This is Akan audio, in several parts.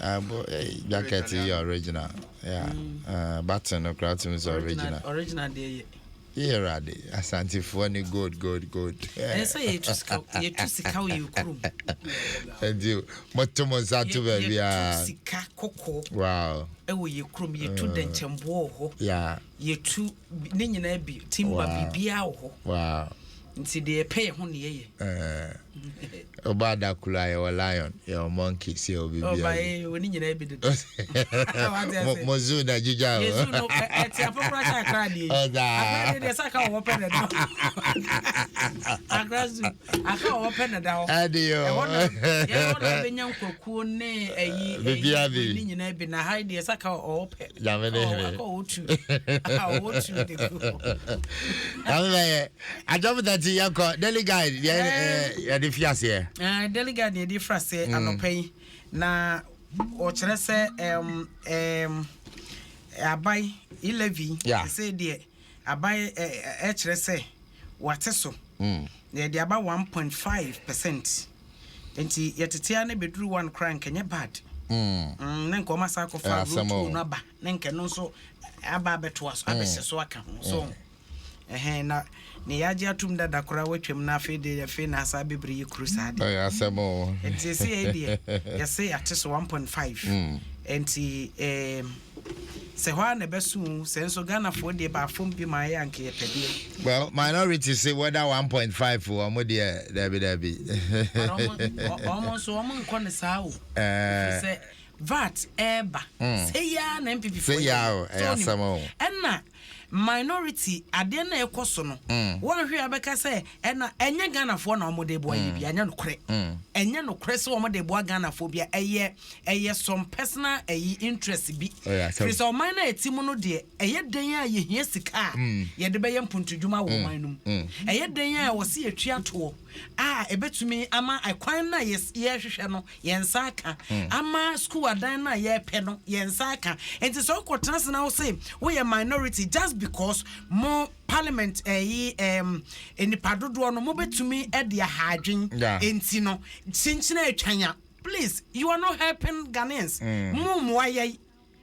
Abo jacket yɛ original. Yeah. Button no koraa tumi sɛ original. Original deɛ yɛ. Yɛ Awurade, Asantefoɔ ne gold, gold, gold. Ɛyɛ sɛ yɛtu sika, yɛtu sika wɔ yɛ kurom. Nti moto mo nsa to baabi a. Yɛtu sika kɔkɔɔ. Ɛwɔ yɛ kurom, yɛtu dɛnkyɛmboɔ wɔ hɔ. Yɛtu ne nyinaa bi, timba biribiara wɔ hɔ. Nti deɛ yɛpɛ yɛ ho ne yɛyɛ. Ɔba adakoro a yɛwɔ lion, yɛwɔ monkey, sɛ yɛwɔ biribiara. Ɔba yɛ wɔ ne nyinaa bi deda. Mo zoo na gyigya o. Yɛ zoo no ɛte apokora kyɛ akra deɛ. Ɔda. Akra deɛ deɛ sɛ aka wɔ hɔ pɛ na ɛda hɔ. Akra zoo aka wɔ hɔ pɛ na ɛda hɔ. Ɛde yɛ o. Ɛhɔ na yɛ hɔ na bɛnya nkwakuo ne ɛyi ɛyi ne nyinaa bi na ha deɛ sɛ aka wɔ hɔ pɛ. Nyame ne hene. Aka wɔ tu. Aka wɔ tu de gu hɔ. Nyame bɛyɛ. Adwom tati yɛnkɔ Daily Guide deɛ yɛde fi aseɛ. Daily Guide yɛde firi aseɛ anɔpa yi na ɔkyerɛ sɛ aban e-levy sɛ deɛ aban ɛkyerɛ sɛ wate so na yɛde aba 1.5% nti yɛtetea no bɛduru 1 koraa nkɛnyɛ bad na nka ɔma saa akɔfa road toll no aba na nka no nso aba abɛtoa so abɛhyɛ so aka ho so ɛhɛn na ne yɛagye atom dada koraa watwam na afei de afei na asa bebree yi kuru saa de. Ɛyɛ asɛm o. Nti ɛsɛ yɛ deɛ yɛsɛ yɛate so 1.5 nti sɛ hɔ a na ɛbɛso o sɛ nso Ghanafoɔ deɛ baafom bi ma ayɛ anka yɛpɛ deɛ. Well, minority say whether 1.5 o ɔmo deɛ dabi dabi. Ɔmo nso ɔmo nkɔ ne saa o. Ɛfiri sɛ VAT ɛɛba. Sɛ yaa na NPP foɔ yɛ. Sɛ yaa o ɛyɛ asɛm o. Ɛna minority adeɛ na ɛkɔ so no wɔn hwɛ abɛka sɛ ɛna ɛnyɛ Ghanafoɔ na wɔn de boa yɛ bi ɛnyɛ nokorɛ ɛnyɛ nokorɛ sɛ wɔn de boa Ghanafoɔ bi ɛyɛ ɛyɛ some personal ɛyi interest bi firi sɛ ɔman na ɛti mu no deɛ ɛyɛ den a yɛhia sika a yɛde bɛyɛ mpuntudwuma wɔ ɔman no mu ɛyɛ den a wɔsi yɛtua toɔ a ɛbɛtumi ama ɛkwan na yɛhwehwɛ no yɛn nsa aka ama school adan na yɛpɛ no yɛn nsa aka nti sɛ wokɔtena se na wo se woyɛ minority just because mo parliament ɛyi nipa dodoɔ no mobɛtumi de aha adwen nti no kyenkyene atwan a, please, you are not helping Ghanaians. Mo mmoa yɛn,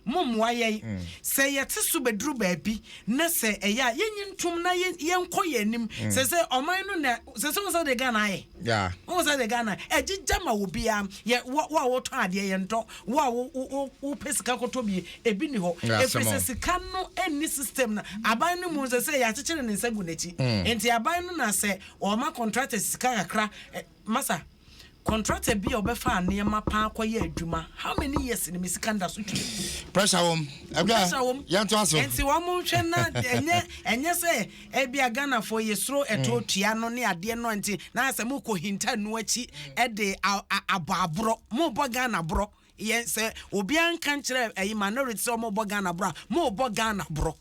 mo mmoa yɛn sɛ yɛte so bɛduru baabi na sɛ ɛyɛ a yɛnyi ntom na yɛnkɔ yɛn anim sɛ sɛ ɔman no na sɛ sɛ wo sɛ de Ghana ayɛ wo sɛ de Ghana ɛgyigya ma wo bia yɛ wo a wotɔn adeɛ yɛntɔ wo a wo wopɛ sika kɔtɔ bi ebi ni hɔ ɛfiri sɛ sika no ɛnni system na aban no mu sɛ sɛ yɛakyekyere ne nsa gu n'akyi nti aban no na sɛ ɔma contractors sika kakra masa contractor bi a ɔbɛfa nneɛma paa kɔyɛ adwuma, how many years ni mi sika nda so twɛ? Pressure wɔm. Pressure wɔm. Yɛn to aso. Nti wɔn mo nhwɛ na ɛnyɛ ɛnyɛ sɛ ebi a Ghanafoɔ yɛ soro ɛtɔ tua no ne adeɛ no nti na sɛ mo kɔ hinta nu akyi ɛde abɔ aborɔ mo bɔ Ghana borɔ yɛ sɛ obiara nka nkyerɛ ɛyi minority sɛ ɔmo bɔ Ghana borɔ a mo bɔ Ghana borɔ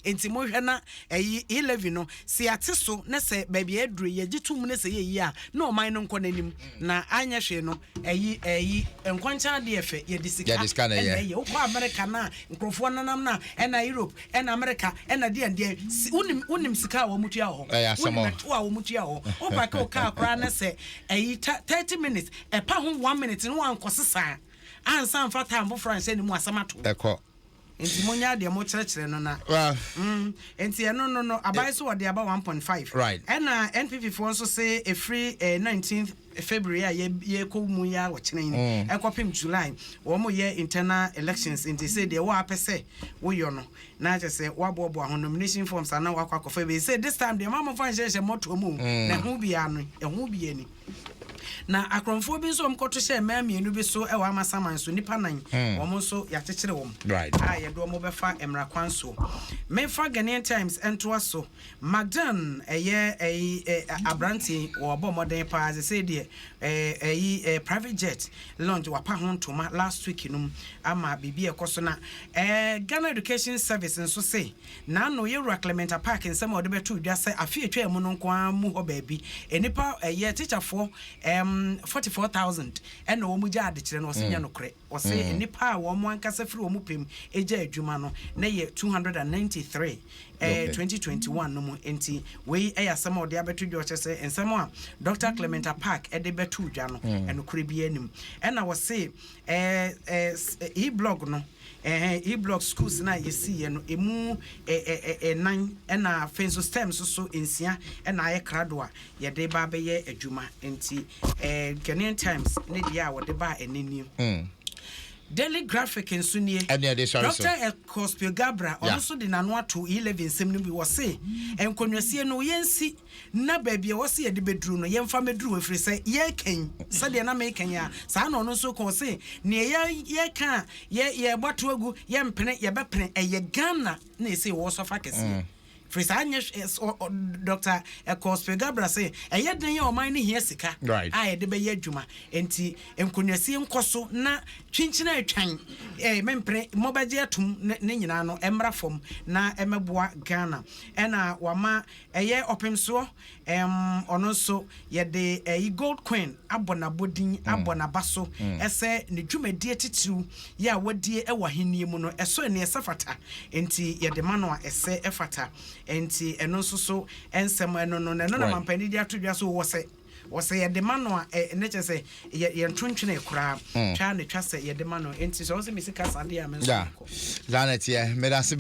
nti mo hwɛ na ɛyi e-levy no sɛ yɛate so na sɛ baabi a ɛduru yɛgye tom ne sɛ yɛyi a na ɔman no nkɔ n'anim na anyɛ hwee no ɛyi ɛyi nkwankyɛn adeɛ fɛ yɛde sika Yɛde sika na ɛyɛ. Ɛna ɛyɛ wokɔ America na nkurɔfoɔ nanam na ɛna Europe ɛna America ɛna deɛ deɛ wonim wonim sika a wɔn tua wɔ hɔ. Ɛyɛ asɛm o. Wonim ɛto a wɔn tua wɔ hɔ. Wopa wo kaa koraa na sɛ ɛyi 30 minutes ɛpa ho 1 minute no wankɔ sesa ansa nfa time foforɔ anhyɛ ne mu asɛm ato. Ɛkɔ. Nti monya deɛ mokyerɛkyerɛ no na Well, nti ɛno no aban so wɔde aba 1.5. Ɛna NPP foɔ nso se ɛfiri 19th February a yɛkɔ mu yɛ a wɔkyerɛ yi ɛkɔpem July wɔn yɛ internal elections nti sɛ deɛ wɔapɛ sɛ woyɔ no na kyerɛ sɛ woaboaboa ho nomination forms ana wakɔ akɔfa bi sɛ this time deɛ ma mofa nhyɛnhyɛ mmɔtoɔ mu o na ɛho biara no ɛho bia ni na akorɔmfoɔ bi nso wɔn kɔto hyɛ mmaa mmienu bi so ɛwɔ Amasaman so nipa nan wɔn nso yɛakyekyere wɔn a yɛde wɔn bɛfa mmara kwan so. Memfa Ghanaian Times ntoa so. McDan ɛyɛ ɛyi ɛ aberanteɛ wɔbɔ mmɔden paa sɛ sɛ deɛ ɛɛ ɛyi ɛ private jet launch wapa ho ntoma last week no mu ama biribi a ɛkɔ so na Ghana Education Service nso se n'ano yɛwura Clement Apaak nsɛm a ɔde bɛto dwa sɛ afe atwa mu no nko ara mu hɔ baabi nnipa ɛyɛ tikyafoɔ. 44,000 ɛna wɔn gya adekyerɛ no. Ɔsɛ nyɛ nokorɛ. Ɔsɛ nnipa a wɔn ankasa firi wɔn pɛm gya adwuma no na yɛ 293 2021 no mu. Nti wei ɛyɛ asɛm a ɔde abɛto dwa. Ɔkyɛ sɛ nsɛm a Dr Clement Apaak ɛde bɛto dwa no, ɛnokorɛ bi anim. Ɛna wɔse e-block no, e-block schools na yɛsiiɛ no ɛmu ɛnan, ɛna afei nso STEM nso so 6 ɛna ayɛ krado a yɛde ba bɛyɛ adwuma. Nti Ghanaian Times ne deɛ a wɔde ba ɛne nie. Daily Graphic nso nie. Ɛne ɛde sɔre so. Dr Ekow Spio Garbrah, ɔno nso de n'ano ato E-Levy nsɛm no bi. Wɔ se nkonnwasie no yɛnsi na baabi a wɔse yɛde bɛduru no, yɛmfa mɛduru hɔ, ɛfiri sɛ yɛkɛn sɛdeɛ na mekɛn a saa na ɔno nso kɔn se neɛ yɛka a yɛbɔ ato agu, yɛmpene, yɛbɛpene. Ɛyɛ Ghana na ɛsɛ wɔ sɔfa kɛseɛ firi saa nyɛ Dr Ekow Spio Garbrah sɛ ɛyɛ den yɛ ɔman no hia sika a yɛde bɛyɛ adwuma. Nti nkonnwasie nkɔ so na twinkyina atwan mempene mɔbɛgye atom ne nyinaa no ɛmmra fam na ɛmɛboa Ghana. Ɛna wama ɛyɛ ɔpemsoɔ, ɔno nso yɛde ɛyi Gold Queen abɔ n'abɔdin, abɔ n'aba so, ɛsɛ ne dwumadie titiriw yɛ a wadie ɛwɔ ahenni mu no ɛso ɛne ɛsɛ fata. Nti yɛde ma no a ɛsɛ ɛfata. Nti ɛno nso so ɛnsɛm ɛno no na ɛno na mampanin de ato dwa so wɔ sɛ yɛde ma no a ne kyerɛ sɛ yɛnto ntwene koraa twa ne twa sɛ yɛde ma no. Nti sɛ ɔsɛ mesi kasa deɛ a me nso mekɔ. Saa na ɛteɛ. Meda ase.